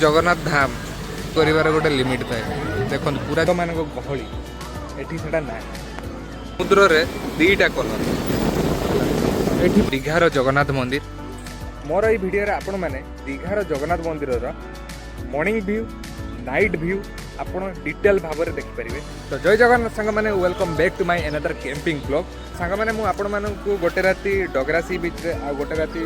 ଜଗନ୍ନାଥ ଧାମ କରିବାର ଗୋଟେ ଲିମିଟ୍ ଥାଏ। ଦେଖନ୍ତୁ, ପୁରା ମାନଙ୍କ ଗହଳି ଏଠି ସେଟା ନାହିଁ। ସମୁଦ୍ରରେ ଦୁଇଟା କଲର୍ ଏଠି। ଦୀଘାର ଜଗନ୍ନାଥ ମନ୍ଦିର। ମୋର ଏଇ ଭିଡ଼ିଓରେ ଆପଣମାନେ ଦୀଘାର ଜଗନ୍ନାଥ ମନ୍ଦିରର ମର୍ଣ୍ଣିଂ ଭ୍ୟୁ, ନାଇଟ୍ ଭ୍ୟୁ ଆପଣ ଡିଟେଲ୍ ଭାବରେ ଦେଖିପାରିବେ। ତ ଜୟ ଜଗନ୍ନାଥ ସାଙ୍ଗମାନେ, welcome back to my another camping vlog। ସାଙ୍ଗମାନେ, ମୁଁ ଆପଣମାନଙ୍କୁ ଗୋଟେ ରାତି ଡଗରା ସି ବିଚ୍ରେ ଆଉ ଗୋଟେ ରାତି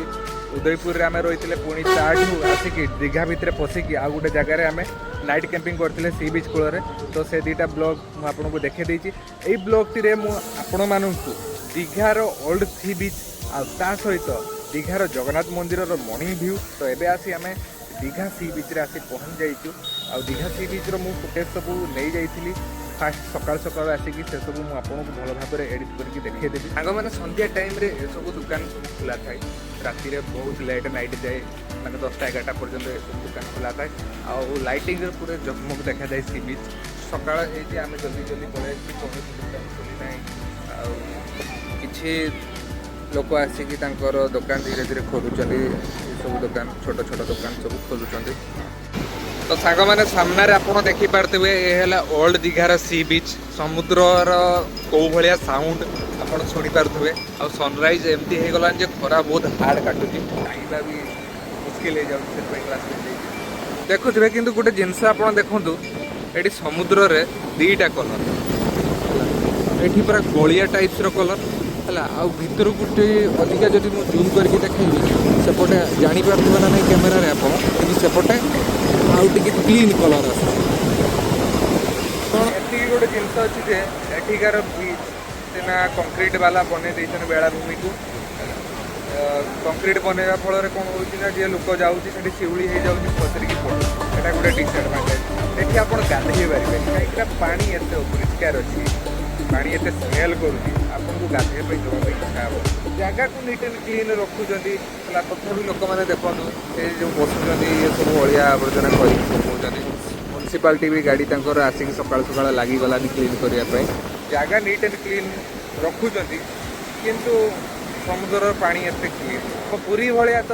ଉଦୟପୁରରେ ଆମେ ରହିଥିଲେ। ପୁଣି ତାଠୁ ଆସିକି ଦୀଘା ଭିତରେ ପଶିକି ଆଉ ଗୋଟେ ଜାଗାରେ ଆମେ ନାଇଟ୍ କ୍ୟାମ୍ପିଂ କରିଥିଲେ ସି ବିଚ୍ କୂଳରେ। ତ ସେ ଦୁଇଟା ବ୍ଲଗ୍ ମୁଁ ଆପଣଙ୍କୁ ଦେଖାଇ ଦେଇଛି। ଏଇ ବ୍ଲଗ୍ଟିରେ ମୁଁ ଆପଣମାନଙ୍କୁ ଦୀଘାର ଓଲ୍ଡ ସି ବିଚ୍ ଆଉ ତା ସହିତ ଦୀଘାର ଜଗନ୍ନାଥ ମନ୍ଦିରର ମର୍ଣ୍ଣିଂ ଭ୍ୟୁ। ତ ଏବେ ଆସି ଆମେ ଦୀଘା ସି ବିଚ୍ରେ ଆସି ପହଞ୍ଚି ଯାଇଛୁ। ଆଉ ଦୀଘା ସି ବିଚ୍ର ମୁଁ ଫୁଟେଜ୍ ସବୁ ନେଇଯାଇଥିଲି ଫାଷ୍ଟ ସକାଳୁ ସକାଳୁ ଆସିକି, ସେସବୁ ମୁଁ ଆପଣଙ୍କୁ ଭଲ ଭାବରେ ଏଡ଼ିଟ୍ କରିକି ଦେଖେଇଦେବି। ସାଙ୍ଗମାନେ, ସନ୍ଧ୍ୟା ଟାଇମ୍ରେ ଏସବୁ ଦୋକାନ ସବୁ ଖୋଲା ଥାଏ। ରାତିରେ ବହୁତ ଲେଟ୍ ନାଇଟ୍ ଯାଏ, ମାନେ 10ଟା 11ଟା ପର୍ଯ୍ୟନ୍ତ ଏସବୁ ଦୋକାନ ଖୋଲା ଥାଏ ଆଉ ଲାଇଟିଂରେ ପୁରା ଜଗମଗ ଦେଖାଯାଏ ସି ବିଚ୍। ସକାଳ ହେଇଛି, ଆମେ ଜଲ୍ଦି ଜଲ୍ଦି ପଳେଇ ଆସିଛୁ। କୌଣସି ଦୋକାନ ଖୋଲି ନାହିଁ ଆଉ କିଛି ଲୋକ ଆସିକି ତାଙ୍କର ଦୋକାନ ଧୀରେ ଧୀରେ ଖୋଲୁଛନ୍ତି। ଏସବୁ ଦୋକାନ, ଛୋଟ ଛୋଟ ଦୋକାନ ସବୁ ଖୋଲୁଛନ୍ତି। ତ ସାଙ୍ଗମାନେ, ସାମ୍ନାରେ ଆପଣ ଦେଖିପାରୁଥିବେ, ଏ ହେଲା ଓଲ୍ଡ ଦୀଘାର ସି ବିଚ୍। ସମୁଦ୍ରର କୋଉ ଭଳିଆ ସାଉଣ୍ଡ ଆପଣ ଶୁଣିପାରୁଥିବେ। ଆଉ ସନରାଇଜ୍ ଏମିତି ହେଇଗଲାଣି ଯେ ଖରା ବହୁତ ହାର୍ଡ କାଟୁଛି, ଖାଇବା ବି ମୁସ୍କିଲ ହେଇଯାଉଛି। ସେଥିପାଇଁ ଗ୍ଲାସ୍ ପିନ୍ଧେଇଛି ଦେଖୁଥିବେ। କିନ୍ତୁ ଗୋଟେ ଜିନିଷ ଆପଣ ଦେଖନ୍ତୁ, ଏଠି ସମୁଦ୍ରରେ ଦୁଇଟା କଲର୍। ଏଠି ପୁରା ଗୋଳିଆ ଟାଇପ୍ସର କଲର୍ ହେଲା ଆଉ ଭିତରକୁ ଟିକେ ଅଧିକା ଯଦି ମୁଁ ଜୁମ୍ କରିକି ଦେଖେଇବି, ସେପଟେ ଜାଣିପାରୁଥିବେ ନା ନାହିଁ କ୍ୟାମେରାରେ ଆପଣ, କିନ୍ତୁ ସେପଟେ ଆଉ ଟିକେ କ୍ଲିନ୍ କଲର୍ ଆସୁଛି। କ'ଣ ଏତିକି ଗୋଟେ ଜିନିଷ ଅଛି ଯେ ଏଠିକାର ବିଚ୍ ସିନା କଂକ୍ରିଟ ବାଲା ବନେଇ ଦେଇଛନ୍ତି ବେଳାଭୂମିକୁ। କଂକ୍ରିଟ ବନେଇବା ଫଳରେ କ'ଣ ହେଉଛି ନା, ଯିଏ ଲୋକ ଯାଉଛି ସେଠି ଶିଉଳି ହେଇଯାଉଛି, ଖସରିକି ପଡ଼ୁଛି। ଏଇଟା ଗୋଟେ ଡିସଆଡ଼ଭାଣ୍ଟେଜ୍। ଏଠି ଆପଣ ଗାଧେଇ ପାରିବେନି, କାହିଁକିନା ପାଣି ଏତେ ଅପରିଷ୍କାର ଅଛି, ପାଣି ଏତେ ସ୍ମେଲ୍ କରୁଛି, ଆପଣଙ୍କୁ ଗାଧେଇବା ପାଇଁ ଜମା ବି ଇଚ୍ଛା ହେବ। ଜାଗାକୁ ନିଟ୍ ଆଣ୍ଡ କ୍ଲିନ୍ ରଖୁଛନ୍ତି ହେଲା, ତଥାପି ଲୋକମାନେ ଦେଖନ୍ତୁ, ସେ ଯେଉଁ ବସୁଛନ୍ତି, ଇଏ ସବୁ ଅଳିଆ ଆବର୍ଜନା କରିକି ପକାଉଛନ୍ତି। ମ୍ୟୁନିସିପାଲିଟି ବି ଗାଡ଼ି ତାଙ୍କର ଆସିକି ସକାଳୁ ସକାଳୁ ଲାଗିଗଲାନି କ୍ଲିନ୍ କରିବା ପାଇଁ। ଜାଗା ନିଟ୍ ଆଣ୍ଡ କ୍ଲିନ୍ ରଖୁଛନ୍ତି, କିନ୍ତୁ ସମୁଦ୍ରର ପାଣି ଏତେ କ୍ଲିନ୍ ପୁରୀ ଭଳିଆ ତ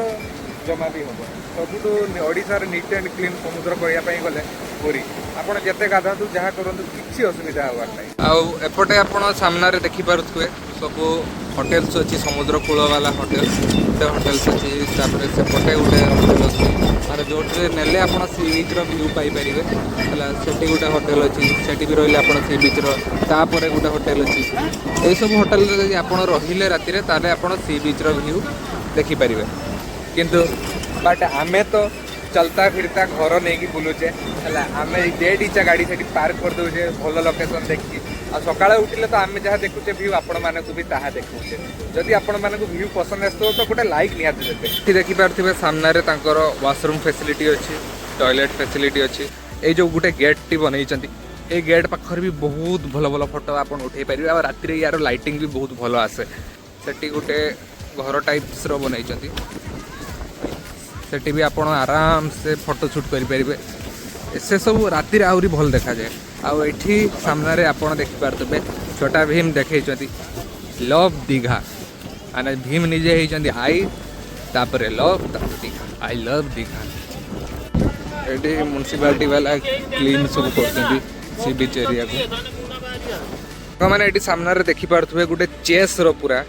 ଜମା ବି ହେବନି। ସବୁଠୁ ଓଡ଼ିଶାର ନିଟ୍ ଆଣ୍ଡ କ୍ଲିନ୍ ସମୁଦ୍ର କହିବା ପାଇଁ ଗଲେ ପୁରୀ। ଆପଣ ଯେତେ ଗାଧାନ୍ତୁ, ଯାହା କରନ୍ତୁ, କିଛି ଅସୁବିଧା ହେବାର ନାହିଁ। ଆଉ ଏପଟେ ଆପଣ ସାମ୍ନାରେ ଦେଖିପାରୁଥିବେ, ସବୁ ହୋଟେଲ୍ସ ଅଛି, ସମୁଦ୍ର କୂଳ ବାଲା ହୋଟେଲ୍ସ। ଗୋଟେ ହୋଟେଲ୍ସ ଅଛି, ତାପରେ ସେପଟେ ଗୋଟେ ହୋଟେଲ୍ ଅଛି, ମାନେ ଯେଉଁଥିରେ ନେଲେ ଆପଣ ସି ବିଚ୍ର ଭ୍ୟୁ ପାଇପାରିବେ ହେଲା। ସେଠି ଗୋଟେ ହୋଟେଲ୍ ଅଛି, ସେଠି ବି ରହିଲେ ଆପଣ ସି ବିଚ୍ର। ତାପରେ ଗୋଟେ ହୋଟେଲ୍ ଅଛି। ଏଇସବୁ ହୋଟେଲରେ ଯଦି ଆପଣ ରହିଲେ ରାତିରେ, ତାହେଲେ ଆପଣ ସି ବିଚ୍ର ଭ୍ୟୁ ଦେଖିପାରିବେ। କିନ୍ତୁ ବଟ୍ ଆମେ ତ चलता फिरता ଘର ନେଇକି ବୁଲୁଛେ ହେଲା। ଆମେ ଯେଠି ଇଚ୍ଛା ଗାଡ଼ି ସେଠି ପାର୍କ କରିଦେଉଛେ ଭଲ ଲୋକେସନ୍ ଦେଖିକି। ଆଉ ସକାଳେ ଉଠିଲେ ତ ଆମେ ଯାହା ଦେଖୁଛେ ଭ୍ୟୁ, ଆପଣମାନଙ୍କୁ ବି ତାହା ଦେଖୁଛେ। ଯଦି ଆପଣମାନଙ୍କୁ ଭ୍ୟୁ ପସନ୍ଦ ଆସୁଥିବ, ତ ଗୋଟେ ଲାଇକ୍ ନିହାତି ଦେବେ। ଏଠି ଦେଖିପାରୁଥିବେ, ସାମ୍ନାରେ ତାଙ୍କର ୱାସରୁମ୍ ଫେସିଲିଟି ଅଛି, ଟଏଲେଟ୍ ଫେସିଲିଟି ଅଛି। ଏଇ ଯେଉଁ ଗୋଟେ ଗେଟ୍ଟି ବନେଇଛନ୍ତି, ଏଇ ଗେଟ୍ ପାଖରେ ବି ବହୁତ ଭଲ ଭଲ ଫଟୋ ଆପଣ ଉଠେଇ ପାରିବେ। ଆଉ ରାତିରେ ୟାର ଲାଇଟିଂ ବି ବହୁତ ଭଲ ଆସେ। ସେଠି ଗୋଟେ ଘର ଟାଇପ୍ସର ବନେଇଛନ୍ତି, ସେଠି ବି ଆପଣ ଆରାମସେ ଫଟୋ ସୁଟ୍ କରିପାରିବେ। ସେସବୁ ରାତିରେ ଆହୁରି ଭଲ ଦେଖାଯାଏ। ଆଉ ଏଠି ସାମ୍ନାରେ ଆପଣ ଦେଖିପାରୁଥିବେ, ଛୋଟା ଭୀମ ଦେଖେଇଛନ୍ତି ଲଭ୍ ଦୀଘା। ମାନେ ଭୀମ ନିଜେ ହେଇଛନ୍ତି I, ତାପରେ ଲଭ୍, ତାପରେ ଦୀଘା। I love Digha. ଏଠି ମ୍ୟୁନିସିପାଲିଟି ବାଲା କ୍ଲିନ୍ ସବୁ କରୁଛନ୍ତି ସି ବିଚ୍ ଏରିଆକୁ। ମାନେ ଏଠି ସାମ୍ନାରେ ଦେଖିପାରୁଥିବେ, ଗୋଟେ ଚେସ୍ର ପୁରା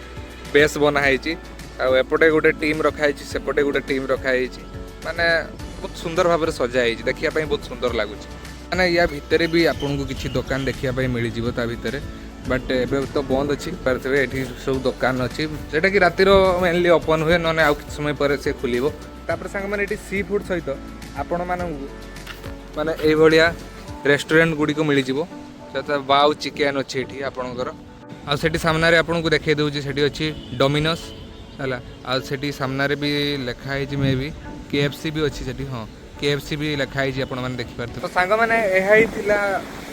ବେସ୍ ବନା ହେଇଛି। ଆଉ ଏପଟେ ଗୋଟେ ଟିମ୍ ରଖା ହେଇଛି, ସେପଟେ ଗୋଟେ ଟିମ୍ ରଖା ହେଇଛି। ମାନେ ବହୁତ ସୁନ୍ଦର ଭାବରେ ସଜା ହେଇଛି, ଦେଖିବା ପାଇଁ ବହୁତ ସୁନ୍ଦର ଲାଗୁଛି। ମାନେ ୟା ଭିତରେ ବି ଆପଣଙ୍କୁ କିଛି ଦୋକାନ ଦେଖିବା ପାଇଁ ମିଳିଯିବ ତା ଭିତରେ, ବଟ୍ ଏବେ ତ ବନ୍ଦ ଅଛି। ପାରୁଥିବେ, ଏଠି ସବୁ ଦୋକାନ ଅଛି, ଯେଉଁଟାକି ରାତିର ମେନଲି ଓପନ୍ ହୁଏ, ନହେଲେ ଆଉ କିଛି ସମୟ ପରେ ସେ ଖୋଲିବ। ତାପରେ ସାଙ୍ଗମାନେ, ଏଠି ସି ଫୁଡ୍ ସହିତ ଆପଣମାନଙ୍କୁ ମାନେ ଏଇଭଳିଆ ରେଷ୍ଟୁରାଣ୍ଟ ଗୁଡ଼ିକ ମିଳିଯିବ। ଯଥା ବାଉ ଚିକେନ୍ ଅଛି ଏଠି ଆପଣଙ୍କର। ଆଉ ସେଠି ସାମ୍ନାରେ ଆପଣଙ୍କୁ ଦେଖେଇ ଦେଉଛି, ସେଠି ଅଛି ଡୋମିନୋସ୍ ହେଲା। ଆଉ ସେଠି ସାମ୍ନାରେ ବି ଲେଖା ହେଇଛି, ମେ ବି କେଏଫସି ବି ଅଛି ସେଠି। ହଁ, କେଏଫସି ବି ଲେଖା ହେଇଛି, ଆପଣମାନେ ଦେଖିପାରୁଥିବେ। ତ ସାଙ୍ଗମାନେ, ଏହା ହିଁ ଥିଲା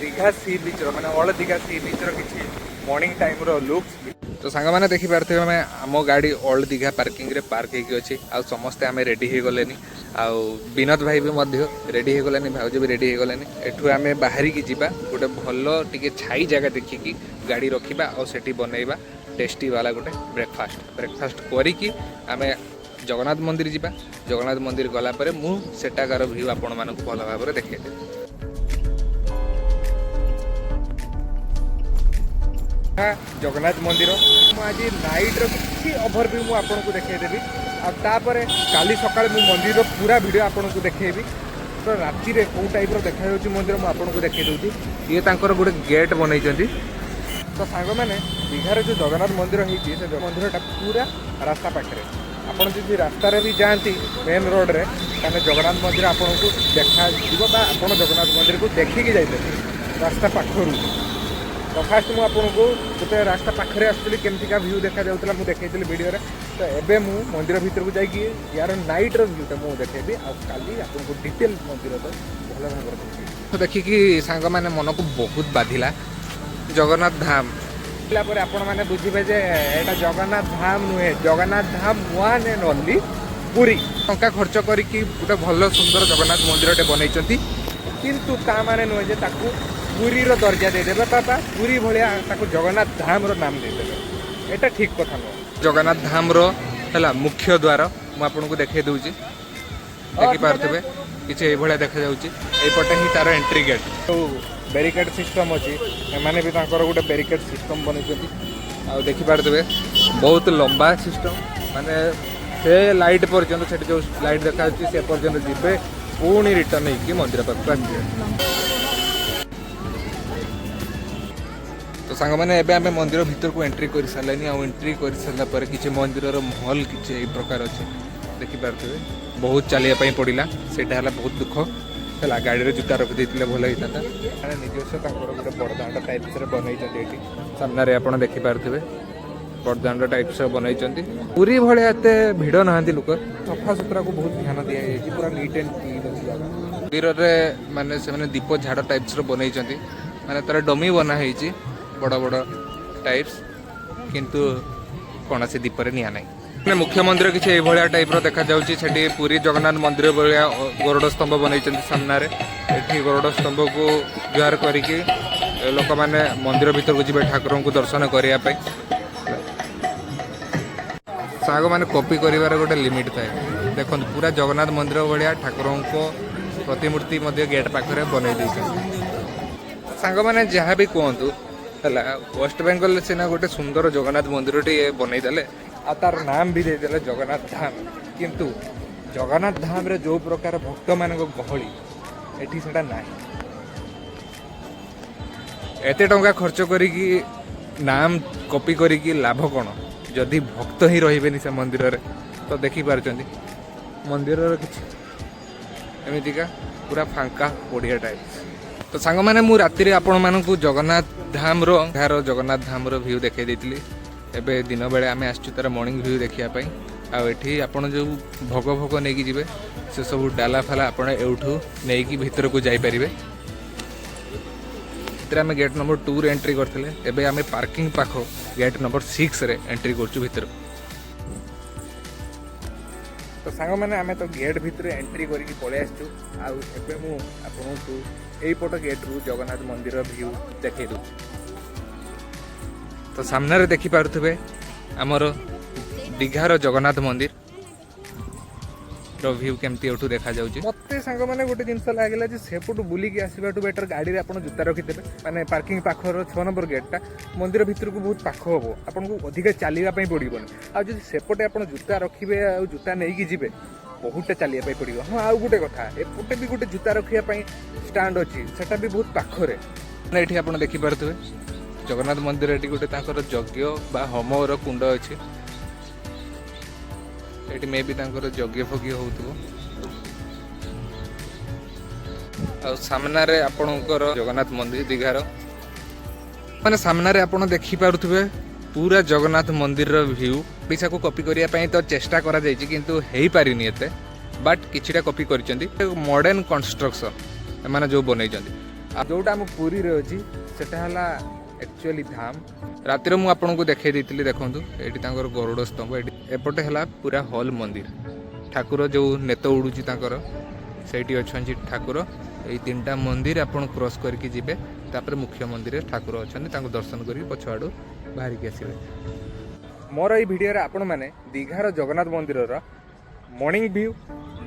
ଦୀଘା ସି ବିଚ୍ର, ମାନେ ଅଳ ଦୀଘା ସି ବିଚ୍ର କିଛି ମର୍ଣ୍ଣିଂ ଟାଇମ୍ର ଲୁକ୍ସ। ତ ସାଙ୍ଗମାନେ, ଦେଖିପାରୁଥିବେ, ଆମେ ଆମ ଗାଡ଼ି ଓଲ୍ଡ ଦୀଘା ପାର୍କିଂରେ ପାର୍କ ହେଇକି ଅଛି। ଆଉ ସମସ୍ତେ ଆମେ ରେଡ଼ି ହେଇଗଲେନି। ଆଉ ବିନୋଦ ଭାଇ ବି ମଧ୍ୟ ରେଡ଼ି ହେଇଗଲେନି, ଭାଉଜ ବି ରେଡ଼ି ହେଇଗଲେନି। ଏଠୁ ଆମେ ବାହାରିକି ଯିବା, ଗୋଟେ ଭଲ ଟିକେ ଛାଇ ଜାଗା ଦେଖିକି ଗାଡ଼ି ରଖିବା ଆଉ ସେଠି ବନେଇବା ଟେଷ୍ଟି ବାଲା ଗୋଟେ ବ୍ରେକଫାଷ୍ଟ। ବ୍ରେକଫାଷ୍ଟ କରିକି ଆମେ ଜଗନ୍ନାଥ ମନ୍ଦିର ଯିବା। ଜଗନ୍ନାଥ ମନ୍ଦିର ଗଲା ପରେ ମୁଁ ସେଟାକାର ଭ୍ୟୁ ଆପଣମାନଙ୍କୁ ଭଲ ଭାବରେ ଦେଖେଇଦେବି। ଜଗନ୍ନାଥ ମନ୍ଦିର ମୁଁ ଆଜି ନାଇଟ୍ର କିଛି ଓଭରଭ୍ୟୁ ମୁଁ ଆପଣଙ୍କୁ ଦେଖେଇଦେବି ଆଉ ତାପରେ କାଲି ସକାଳେ ମୁଁ ମନ୍ଦିରର ପୁରା ଭିଡ଼ିଓ ଆପଣଙ୍କୁ ଦେଖେଇବି। ତ ରାତିରେ କେଉଁ ଟାଇପ୍ର ଦେଖାଯାଉଛି ମନ୍ଦିର, ମୁଁ ଆପଣଙ୍କୁ ଦେଖେଇ ଦେଉଛି। ଇଏ ତାଙ୍କର ଗୋଟେ ଗେଟ୍ ବନେଇଛନ୍ତି। ତ ସାଙ୍ଗମାନେ, ଦୀଘାରେ ଯେଉଁ ଜଗନ୍ନାଥ ମନ୍ଦିର ହେଇଛି, ସେ ମନ୍ଦିରଟା ପୁରା ରାସ୍ତା ପାଖରେ। ଆପଣ ଯଦି ରାସ୍ତାରେ ବି ଯାଆନ୍ତି ମେନ୍ ରୋଡ଼ରେ, ତାହେଲେ ଜଗନ୍ନାଥ ମନ୍ଦିର ଆପଣଙ୍କୁ ଦେଖାଯିବ ବା ଆପଣ ଜଗନ୍ନାଥ ମନ୍ଦିରକୁ ଦେଖିକି ଯାଇପାରିବେ ରାସ୍ତା ପାଖରୁ। ତ ଫାଷ୍ଟ ମୁଁ ଆପଣଙ୍କୁ ଗୋଟେ ରାସ୍ତା ପାଖରେ ଆସୁଥିଲି, କେମିତିକା ଭ୍ୟୁ ଦେଖାଯାଉଥିଲା ମୁଁ ଦେଖେଇଥିଲି ଭିଡ଼ିଓରେ। ତ ଏବେ ମୁଁ ମନ୍ଦିର ଭିତରକୁ ଯାଇକି ୟାର ନାଇଟ୍ର ଭ୍ୟୁଟା ମୁଁ ଦେଖେଇବି ଆଉ କାଲି ଆପଣଙ୍କୁ ଡିଟେଲ୍ ମନ୍ଦିର ତ ଭଲ ଭାବରେ ଦେଖେଇବି। ତ ଦେଖିକି ସାଙ୍ଗମାନେ ମନକୁ ବହୁତ ବାଧିଲା। ଜଗନ୍ନାଥ ଧାମ ଦେଖିଲା ପରେ ଆପଣମାନେ ବୁଝିବେ ଯେ ଏଇଟା ଜଗନ୍ନାଥ ଧାମ ନୁହେଁ, ଜଗନ୍ନାଥ ଧାମ ୱାନ୍ ଆଣ୍ଡ ଓନ୍ଲି ପୁରୀ। ଟଙ୍କା ଖର୍ଚ୍ଚ କରିକି ଗୋଟେ ଭଲ ସୁନ୍ଦର ଜଗନ୍ନାଥ ମନ୍ଦିରଟେ ବନେଇଛନ୍ତି, କିନ୍ତୁ ତା ମାନେ ନୁହେଁ ଯେ ତାକୁ ପୁରୀର ଦର୍ଜା ଦେଇଦେବେ ବା ପୁରୀ ଭଳିଆ ତାକୁ ଜଗନ୍ନାଥ ଧାମର ନାମ ଦେଇଦେବେ। ଏଇଟା ଠିକ କଥା ନୁହଁ। ଜଗନ୍ନାଥ ଧାମର ହେଲା ମୁଖ୍ୟ ଦ୍ୱାର, ମୁଁ ଆପଣଙ୍କୁ ଦେଖେଇ ଦେଉଛି। ଦେଖିପାରୁଥିବେ, କିଛି ଏଇଭଳିଆ ଦେଖାଯାଉଛି। ଏଇପଟେ ହିଁ ତାର ଏଣ୍ଟ୍ରି ଗେଟ୍। ଯେଉଁ ବ୍ୟାରିକେଡ୍ ସିଷ୍ଟମ୍ ଅଛି, ଏମାନେ ବି ତାଙ୍କର ଗୋଟେ ବ୍ୟାରିକେଡ୍ ସିଷ୍ଟମ୍ ବନେଇଛନ୍ତି। ଆଉ ଦେଖିପାରୁଥିବେ, ବହୁତ ଲମ୍ବା ସିଷ୍ଟମ୍, ମାନେ ସେ ଲାଇଟ୍ ପର୍ଯ୍ୟନ୍ତ, ସେଠି ଯେଉଁ ଲାଇଟ୍ ଦେଖାଯାଉଛି ସେ ପର୍ଯ୍ୟନ୍ତ ଯିବେ, ପୁଣି ରିଟର୍ନ ହେଇକି ମନ୍ଦିର ପାଖକୁ ଆସିବେ। ତ ସାଙ୍ଗମାନେ, ଏବେ ଆମେ ମନ୍ଦିର ଭିତରକୁ ଏଣ୍ଟ୍ରି କରିସାରିଲେନି। ଆଉ ଏଣ୍ଟ୍ରି କରିସାରିଲା ପରେ କିଛି ମନ୍ଦିରର ମହଲ କିଛି ଏଇ ପ୍ରକାର ଅଛି, ଦେଖିପାରୁଥିବେ। ବହୁତ ଚାଲିବା ପାଇଁ ପଡ଼ିଲା, ସେଇଟା ହେଲା ବହୁତ ଦୁଃଖ ହେଲା। ଗାଡ଼ିରେ ଜୁତା ରଖିଦେଇଥିଲେ ଭଲ ହେଇଥାନ୍ତା। ମାନେ ନିଜସ୍ୱ ତାଙ୍କର ଗୋଟେ ବଡ଼ ଦାଣ୍ଡ ଟାଇପ୍ସରେ ବନେଇଛନ୍ତି। ଏଇଠି ସାମ୍ନାରେ ଆପଣ ଦେଖିପାରୁଥିବେ, ବଡ଼ ଦାଣ୍ଡ ଟାଇପ୍ସର ବନେଇଛନ୍ତି। ପୁରୀ ଭଳିଆ ଏତେ ଭିଡ଼ ନାହାନ୍ତି ଲୋକ। ସଫାସୁତୁରାକୁ ବହୁତ ଧ୍ୟାନ ଦିଆଯାଇଛି, ପୁରା ନିଟ୍ ଆଣ୍ଡ କ୍ଲିନ୍ ଅଛି ଜାଗା। ମନ୍ଦିରରେ ମାନେ ସେମାନେ ଦୀପ ଝାଡ଼ ଟାଇପ୍ସର ବନେଇଛନ୍ତି, ମାନେ ତାର ଡମି ବନା ହେଇଛି ବଡ଼ ବଡ଼ ଟାଇପ୍ସ, କିନ୍ତୁ କୌଣସି ଦୀପରେ ନିଆଁ ନାହିଁ। ମାନେ ମୁଖ୍ୟ ମନ୍ଦିର କିଛି ଏଇଭଳିଆ ଟାଇପ୍ର ଦେଖାଯାଉଛି। ସେଠି ପୁରୀ ଜଗନ୍ନାଥ ମନ୍ଦିର ଭଳିଆ ଗରୁଡ଼ ସ୍ତମ୍ଭ ବନେଇଛନ୍ତି ସାମ୍ନାରେ। ଏଠି ଗରୁଡ଼ ସ୍ତମ୍ଭକୁ ଜୁହାର କରିକି ଲୋକମାନେ ମନ୍ଦିର ଭିତରକୁ ଯିବେ ଠାକୁରଙ୍କୁ ଦର୍ଶନ କରିବା ପାଇଁ। ସାଙ୍ଗମାନେ, କପି କରିବାର ଗୋଟେ ଲିମିଟ୍ ଥାଏ। ଦେଖନ୍ତୁ, ପୁରା ଜଗନ୍ନାଥ ମନ୍ଦିର ଭଳିଆ ଠାକୁରଙ୍କ ପ୍ରତିମୂର୍ତ୍ତି ମଧ୍ୟ ଗେଟ୍ ପାଖରେ ବନେଇ ଦେଇଛନ୍ତି। ସାଙ୍ଗମାନେ, ଯାହା ବି କୁହନ୍ତୁ ହେଲା, ୱେଷ୍ଟ ବେଙ୍ଗଲରେ ସିନା ଗୋଟେ ସୁନ୍ଦର ଜଗନ୍ନାଥ ମନ୍ଦିରଟିଏ ବନେଇଦେଲେ ଆଉ ତାର ନାମ ବି ଦେଇଦେଲେ ଜଗନ୍ନାଥ ଧାମ, କିନ୍ତୁ ଜଗନ୍ନାଥ ଧାମରେ ଯେଉଁ ପ୍ରକାର ଭକ୍ତମାନଙ୍କ ଗହଳି, ଏଠି ସେଟା ନାହିଁ। ଏତେ ଟଙ୍କା ଖର୍ଚ୍ଚ କରିକି ନାମ କପି କରିକି ଲାଭ କ'ଣ, ଯଦି ଭକ୍ତ ହିଁ ରହିବେନି ସେ ମନ୍ଦିରରେ? ତ ଦେଖିପାରୁଛନ୍ତି, ମନ୍ଦିରର କିଛି ଏମିତିକା ପୁରା ଫାଙ୍କା ପଡ଼ିଆ ଟାଇପ୍। ତ ସାଙ୍ଗମାନେ, ମୁଁ ରାତିରେ ଆପଣମାନଙ୍କୁ ଜଗନ୍ନାଥ ଧାମର, ଏହାର ଜଗନ୍ନାଥ ଧାମର ଭ୍ୟୁ ଦେଖାଇ ଦେଇଥିଲି। ଏବେ ଦିନ ବେଳେ ଆମେ ଆସିଛୁ ତାର ମର୍ଣ୍ଣିଂ ଭ୍ୟୁ ଦେଖିବା ପାଇଁ। ଆଉ ଏଠି ଆପଣ ଯେଉଁ ଭୋଗ ଭୋଗ ନେଇକି ଯିବେ, ସେସବୁ ଡାଲା ଫାଲା ଆପଣ ଏଇଠୁ ନେଇକି ଭିତରକୁ ଯାଇପାରିବେ। ଭିତରେ ଆମେ ଗେଟ୍ ନମ୍ବର 2ରେ ଏଣ୍ଟ୍ରି କରିଥିଲେ। ଏବେ ଆମେ ପାର୍କିଂ ପାଖ ଗେଟ୍ ନମ୍ବର 6ରେ ଏଣ୍ଟ୍ରି କରୁଛୁ ଭିତରକୁ। ତ ସାଙ୍ଗମାନେ, ଆମେ ତ ଗେଟ୍ ଭିତରେ ଏଣ୍ଟ୍ରି କରିକି ପଳେଇ ଆସିଛୁ। ଆଉ ଏବେ ମୁଁ ଆପଣଙ୍କୁ ଏଇପଟ ଗେଟ୍ରୁ ଜଗନ୍ନାଥ ମନ୍ଦିର ଭ୍ୟୁ ଦେଖେଇ ଦେଉଛି। ତ ସାମ୍ନାରେ ଦେଖିପାରୁଥିବେ, ଆମର ଦୀଘାର ଜଗନ୍ନାଥ ମନ୍ଦିର ର ଭ୍ୟୁ କେମିତି ଏଠୁ ଦେଖାଯାଉଛି। ମତେ ସାଙ୍ଗମାନେ ଗୋଟେ ଜିନିଷ ଲାଗିଲା ଯେ ସେପଟୁ ବୁଲିକି ଆସିବାଠୁ ବେଟର ଗାଡ଼ିରେ ଆପଣ ଜୁତା ରଖିଦେବେ, ମାନେ ପାର୍କିଂ ପାଖର 6 ନମ୍ବର ଗେଟ୍ଟା ମନ୍ଦିର ଭିତରକୁ ବହୁତ ପାଖ ହବ, ଆପଣଙ୍କୁ ଅଧିକା ଚାଲିବା ପାଇଁ ପଡ଼ିବନି। ଆଉ ଯଦି ସେପଟେ ଆପଣ ଜୁତା ରଖିବେ ଆଉ ଜୁତା ନେଇକି ଯିବେ, ବହୁତଟା ଚାଲିବା ପାଇଁ ପଡ଼ିବ। ହଁ, ଆଉ ଗୋଟେ କଥା, ଏପଟେ ବି ଗୋଟେ ଜୁତା ରଖିବା ପାଇଁ ଷ୍ଟାଣ୍ଡ ଅଛି, ସେଟା ବି ବହୁତ ପାଖରେ। ମାନେ ଏଠି ଆପଣ ଦେଖିପାରୁଥିବେ, ଜଗନ୍ନାଥ ମନ୍ଦିର ଏଠି ଗୋଟେ ତାଙ୍କର ଯଜ୍ଞ ବା ହୋମର କୁଣ୍ଡ ଅଛି। ଏଠି ମେ ବି ତାଙ୍କର ଯଜ୍ଞ ଫଜ୍ଞ ହଉଥିବ। ଆଉ ସାମ୍ନାରେ ଆପଣଙ୍କର ଜଗନ୍ନାଥ ମନ୍ଦିର ଦୀଘାର, ମାନେ ସାମ୍ନାରେ ଆପଣ ଦେଖିପାରୁଥିବେ ପୁରା ଜଗନ୍ନାଥ ମନ୍ଦିରର ଭ୍ୟୁ। ଓଡ଼ିଶାକୁ କପି କରିବା ପାଇଁ ତ ଚେଷ୍ଟା କରାଯାଇଛି, କିନ୍ତୁ ହେଇପାରିନି ଏତେ, ବଟ୍ କିଛିଟା କପି କରିଛନ୍ତି। ମଡର୍ଣ୍ଣ କନଷ୍ଟ୍ରକ୍ସନ ଏମାନେ ଯେଉଁ ବନେଇଛନ୍ତି ଆଉ ଯୋଉଟା ଆମ ପୁରୀରେ ଅଛି, ସେଟା ହେଲା ଆକ୍ଚୁଆଲି ଧାମ। ରାତିରେ ମୁଁ ଆପଣଙ୍କୁ ଦେଖେଇ ଦେଇଥିଲି। ଦେଖନ୍ତୁ, ଏଇଠି ତାଙ୍କର ଗରୁଡ଼ ସ୍ତମ୍ଭ, ଏଠି ଏପଟେ ହେଲା ପୁରା ହଲ୍ ମନ୍ଦିର। ଠାକୁର ଯେଉଁ ନେତ ଉଡୁଛି ତାଙ୍କର, ସେଇଠି ଅଛନ୍ତି ଠାକୁର। ଏଇ ତିନିଟା ମନ୍ଦିର ଆପଣ କ୍ରସ୍ କରିକି ଯିବେ, ତାପରେ ମୁଖ୍ୟ ମନ୍ଦିରରେ ଠାକୁର ଅଛନ୍ତି, ତାଙ୍କୁ ଦର୍ଶନ କରିକି ପଛ ଆଡ଼ୁ ବାହାରିକି ଆସିବେ। ମୋର ଏଇ ଭିଡ଼ିଓରେ ଆପଣମାନେ ଦୀଘାର ଜଗନ୍ନାଥ ମନ୍ଦିରର ମର୍ଣ୍ଣିଂ ଭ୍ୟୁ,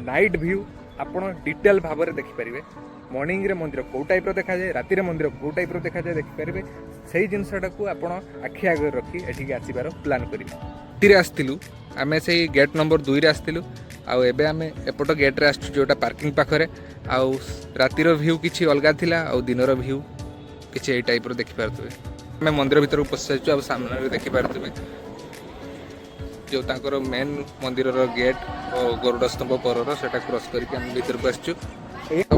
ନାଇଟ୍ ଭ୍ୟୁ ଆପଣ ଡିଟେଲ୍ ଭାବରେ ଦେଖିପାରିବେ। ମର୍ଣ୍ଣିଂରେ ମନ୍ଦିର କେଉଁ ଟାଇପ୍ର ଦେଖାଯାଏ, ରାତିରେ ମନ୍ଦିର କେଉଁ ଟାଇପ୍ର ଦେଖାଯାଏ ଦେଖିପାରିବେ। ସେଇ ଜିନିଷଟାକୁ ଆପଣ ଆଖି ଆଗରେ ରଖି ଏଠିକି ଆସିବାର ପ୍ଲାନ୍ କରିବେ। ରାତିରେ ଆସିଥିଲୁ ଆମେ, ସେଇ ଗେଟ୍ ନମ୍ବର 2ରେ ଆସିଥିଲୁ ଆଉ ଏବେ ଆମେ ଏପଟ ଗେଟ୍ରେ ଆସିଛୁ, ଯେଉଁଟା ପାର୍କିଂ ପାଖରେ। ଆଉ ରାତିର ଭ୍ୟୁ କିଛି ଅଲଗା ଥିଲା ଆଉ ଦିନର ଭ୍ୟୁ କିଛି ଏଇ ଟାଇପ୍ର ଦେଖିପାରୁଥିବେ। ଆମେ ମନ୍ଦିର ଭିତରକୁ ପଶିସାରିଛୁ ଆଉ ସାମ୍ନାରେ ଦେଖିପାରୁଥିବେ ଯେଉଁ ତାଙ୍କର ମେନ୍ ମନ୍ଦିରର ଗେଟ୍ ଓ ଗରୁଡ଼ ସ୍ତମ୍ଭ ପରର, ସେଟା କ୍ରସ୍ କରିକି ଆମେ ଭିତରକୁ ଆସିଛୁ।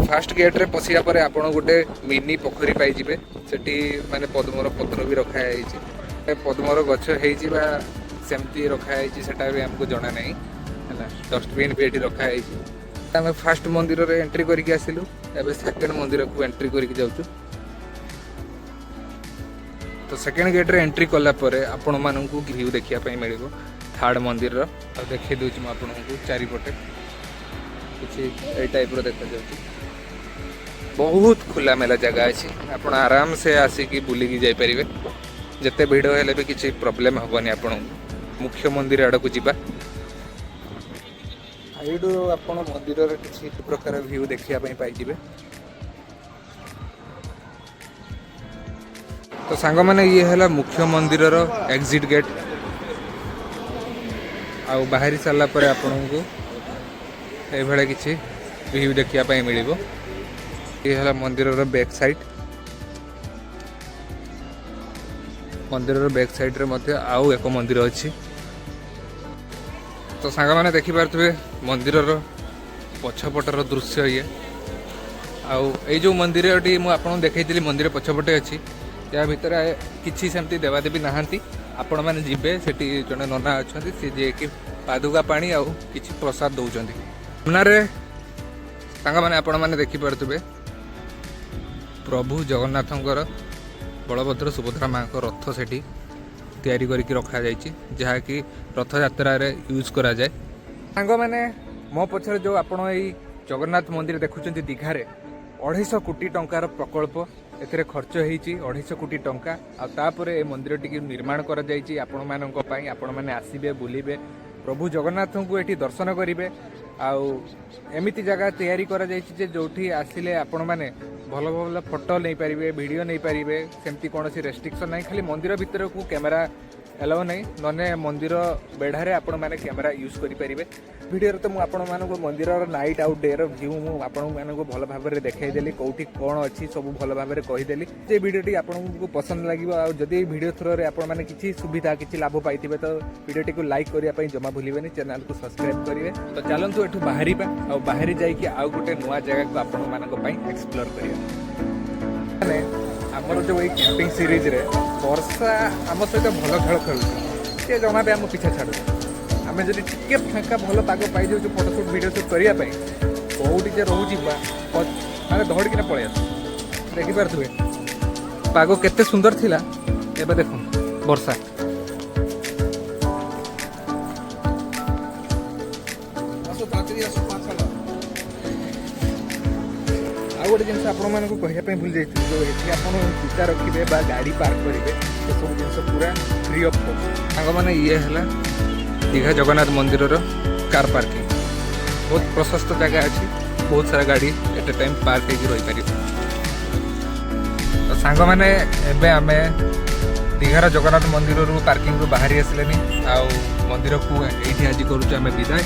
ଫାଷ୍ଟ ଗେଟ୍ରେ ପଶିବା ପରେ ଆପଣ ଗୋଟେ ମିନି ପୋଖରୀ ପାଇଯିବେ। ସେଠି ମାନେ ପଦ୍ମର ପତ୍ର ବି ରଖାଯାଇଛି। ଏ ପଦ୍ମର ଗଛ ହେଇଛି ବା ସେମିତି ରଖାଯାଇଛି, ସେଟା ବି ଆମକୁ ଜଣା ନାହିଁ। ହେଲା, ଡଷ୍ଟବିନ୍ ବି ଏଠି ରଖାଯାଇଛି। ଆମେ ଫାଷ୍ଟ ମନ୍ଦିରରେ ଏଣ୍ଟ୍ରି କରିକି ଆସିଲୁ, ଏବେ ସେକେଣ୍ଡ ମନ୍ଦିରକୁ ଏଣ୍ଟ୍ରି କରିକି ଯାଉଛୁ। ତ ସେକେଣ୍ଡ ଗେଟ୍ରେ ଏଣ୍ଟ୍ରି କଲା ପରେ ଆପଣମାନଙ୍କୁ ଭ୍ୟୁ ଦେଖିବା ପାଇଁ ମିଳିବ ଥାର୍ଡ଼ ମନ୍ଦିରର। ଆଉ ଦେଖେଇ ଦେଉଛି ମୁଁ ଆପଣଙ୍କୁ, ଚାରିପଟେ କିଛି ଏଇ ଟାଇପ୍ର ଦେଖାଯାଉଛି। ବହୁତ ଖୋଲାମେଲା ଜାଗା ଅଛି, ଆପଣ ଆରାମସେ ଆସିକି ବୁଲିକି ଯାଇପାରିବେ। ଯେତେ ଭିଡ଼ ହେଲେ ବି କିଛି ପ୍ରୋବ୍ଲେମ୍ ହେବନି ଆପଣଙ୍କୁ। ମୁଖ୍ୟ ମନ୍ଦିର ଆଡ଼କୁ ଯିବା। ଏଇଠୁ ଆପଣ ମନ୍ଦିରର କିଛି ପ୍ରକାର ଭ୍ୟୁ ଦେଖିବା ପାଇଁ ପାଇଯିବେ। ତ ସାଙ୍ଗମାନେ, ଇଏ ହେଲା ମୁଖ୍ୟ ମନ୍ଦିରର ଏକ୍ଜିଟ୍ ଗେଟ୍। ଆଉ ବାହାରି ସାରିଲା ପରେ ଆପଣଙ୍କୁ ଏଇଭଳିଆ କିଛି ଭ୍ୟୁ ଦେଖିବା ପାଇଁ ମିଳିବ। ଇଏ ହେଲା ମନ୍ଦିରର ବ୍ୟାକ୍ ସାଇଡ୍। ମନ୍ଦିରର ବ୍ୟାକ୍ ସାଇଡ୍ରେ ମଧ୍ୟ ଆଉ ଏକ ମନ୍ଦିର ଅଛି। ତ ସାଙ୍ଗମାନେ, ଦେଖିପାରୁଥିବେ ମନ୍ଦିରର ପଛପଟର ଦୃଶ୍ୟ ଇଏ। ଆଉ ଏଇ ଯେଉଁ ମନ୍ଦିରଟି ମୁଁ ଆପଣଙ୍କୁ ଦେଖେଇଥିଲି, ମନ୍ଦିର ପଛପଟେ ଅଛି, ୟା ଭିତରେ କିଛି ସେମିତି ଦେବାଦେବୀ ନାହାନ୍ତି। ଆପଣମାନେ ଯିବେ, ସେଠି ଜଣେ ନନା ଅଛନ୍ତି, ସେ ଯିଏକି ପାଦୁକା ପାଣି ଆଉ କିଛି ପ୍ରସାଦ ଦେଉଛନ୍ତି। ସାମ୍ନାରେ ସାଙ୍ଗମାନେ, ଆପଣମାନେ ଦେଖିପାରୁଥିବେ ପ୍ରଭୁ ଜଗନ୍ନାଥଙ୍କର, ବଳଭଦ୍ର ସୁଭଦ୍ରା ମାଙ୍କ ରଥ ସେଠି ତିଆରି କରିକି ରଖାଯାଇଛି, ଯାହାକି ରଥଯାତ୍ରାରେ ୟୁଜ୍ କରାଯାଏ। ସାଙ୍ଗମାନେ, ମୋ ପଛରେ ଯେଉଁ ଆପଣ ଏଇ ଜଗନ୍ନାଥ ମନ୍ଦିର ଦେଖୁଛନ୍ତି ଦୀଘାରେ, 250 କୋଟି ଟଙ୍କାର ପ୍ରକଳ୍ପ ଏଥିରେ ଖର୍ଚ୍ଚ ହେଇଛି, 250 କୋଟି ଟଙ୍କା। ଆଉ ତାପରେ ଏ ମନ୍ଦିରଟିକି ନିର୍ମାଣ କରାଯାଇଛି ଆପଣମାନଙ୍କ ପାଇଁ। ଆପଣମାନେ ଆସିବେ, ବୁଲିବେ, ପ୍ରଭୁ ଜଗନ୍ନାଥଙ୍କୁ ଏଠି ଦର୍ଶନ କରିବେ। ଆଉ ଏମିତି ଜାଗା ତିଆରି କରାଯାଇଛି ଯେ ଯେଉଁଠି ଆସିଲେ ଆପଣମାନେ ଭଲ ଭଲ ଫଟୋ ନେଇପାରିବେ, ଭିଡ଼ିଓ ନେଇପାରିବେ। ସେମିତି କୌଣସି ରେଷ୍ଟ୍ରିକ୍ସନ୍ ନାହିଁ। ଖାଲି ମନ୍ଦିର ଭିତରକୁ କ୍ୟାମେରା ଏଲାଉ ନାହିଁ, ନହେଲେ ମନ୍ଦିର ବେଢ଼ାରେ ଆପଣମାନେ କ୍ୟାମେରା ୟୁଜ୍ କରିପାରିବେ। ଭିଡ଼ିଓରେ ତ ମୁଁ ଆପଣମାନଙ୍କୁ ମନ୍ଦିରର ନାଇଟ୍ ଆଉ ଡେର ଭ୍ୟୁ ମୁଁ ଆପଣମାନଙ୍କୁ ଭଲ ଭାବରେ ଦେଖାଇଦେଲି, କେଉଁଠି କ'ଣ ଅଛି ସବୁ ଭଲ ଭାବରେ କହିଦେଲି। ଯେ ଭିଡ଼ିଓଟି ଆପଣଙ୍କୁ ପସନ୍ଦ ଲାଗିବ ଆଉ ଯଦି ଏଇ ଭିଡ଼ିଓ ଥ୍ରୋରେ ଆପଣମାନେ କିଛି ସୁବିଧା, କିଛି ଲାଭ ପାଇଥିବେ, ତ ଭିଡ଼ିଓଟିକୁ ଲାଇକ୍ କରିବା ପାଇଁ ଜମା ଭୁଲିବେନି, ଚ୍ୟାନେଲକୁ ସବସ୍କ୍ରାଇବ୍ କରିବେ। ତ ଚାଲନ୍ତୁ ଏଠୁ ବାହାରିବା ଆଉ ବାହାରି ଯାଇକି ଆଉ ଗୋଟେ ନୂଆ ଜାଗାକୁ ଆପଣମାନଙ୍କ ପାଇଁ ଏକ୍ସପ୍ଲୋର କରିବା। ମାନେ ଆମର ଯେଉଁ ଏଇ କ୍ୟାମ୍ପିଂ ସିରିଜରେ ବର୍ଷା ଆମ ସହିତ ଭଲ ଖେଳ ଖେଳୁଛି। ସେ ଜମା ବି ଆମ ପିଛା ଛାଡ଼ୁନି। ଆମେ ଯଦି ଟିକେ ଫାଙ୍କା ଭଲ ପାଗ ପାଇଯାଉଛୁ ଫଟୋସୁଟ୍, ଭିଡ଼ିଓ ସୁଟ୍ କରିବା ପାଇଁ, କେଉଁଠି ଯେ ରହୁଛି ବା ମାନେ ଦୌଡ଼ିକିନା ପଳେଇ ଆସୁ। ଦେଖିପାରୁଥିବେ ପାଗ କେତେ ସୁନ୍ଦର ଥିଲା, ଏବେ ଦେଖନ୍ତୁ ବର୍ଷା। ଆସो, ତାড়াତାড়ି ଆସो, ପାଞ୍ଚ। ଆଉ ଗୋଟେ ଜିନିଷ ଆପଣମାନଙ୍କୁ କହିବା ପାଇଁ ଭୁଲି ଯାଇଥିଲି, ଯେଉଁ ଏଠି ଆପଣ ଜୁତା ରଖିବେ ବା ଗାଡ଼ି ପାର୍କ କରିବେ, ସେସବୁ ଜିନିଷ ପୁରା ଫ୍ରି ଅଫ୍ କଷ୍ଟ। ସାଙ୍ଗମାନେ, ଇଏ ହେଲା ଦୀଘା ଜଗନ୍ନାଥ ମନ୍ଦିରର କାର୍ ପାର୍କିଂ। ବହୁତ ପ୍ରଶସ୍ତ ଜାଗା ଅଛି, ବହୁତ ସାରା ଗାଡ଼ି ଏଟ୍ ଏ ଟାଇମ୍ ପାର୍କ ହେଇକି ରହିପାରିବ। ତ ସାଙ୍ଗମାନେ, ଏବେ ଆମେ ଦୀଘାର ଜଗନ୍ନାଥ ମନ୍ଦିରରୁ ପାର୍କିଂରୁ ବାହାରି ଆସିଲେନି ଆଉ ମନ୍ଦିରକୁ ଏଇଠି ଆଜି କରୁଛୁ ଆମେ ବିଦାୟ।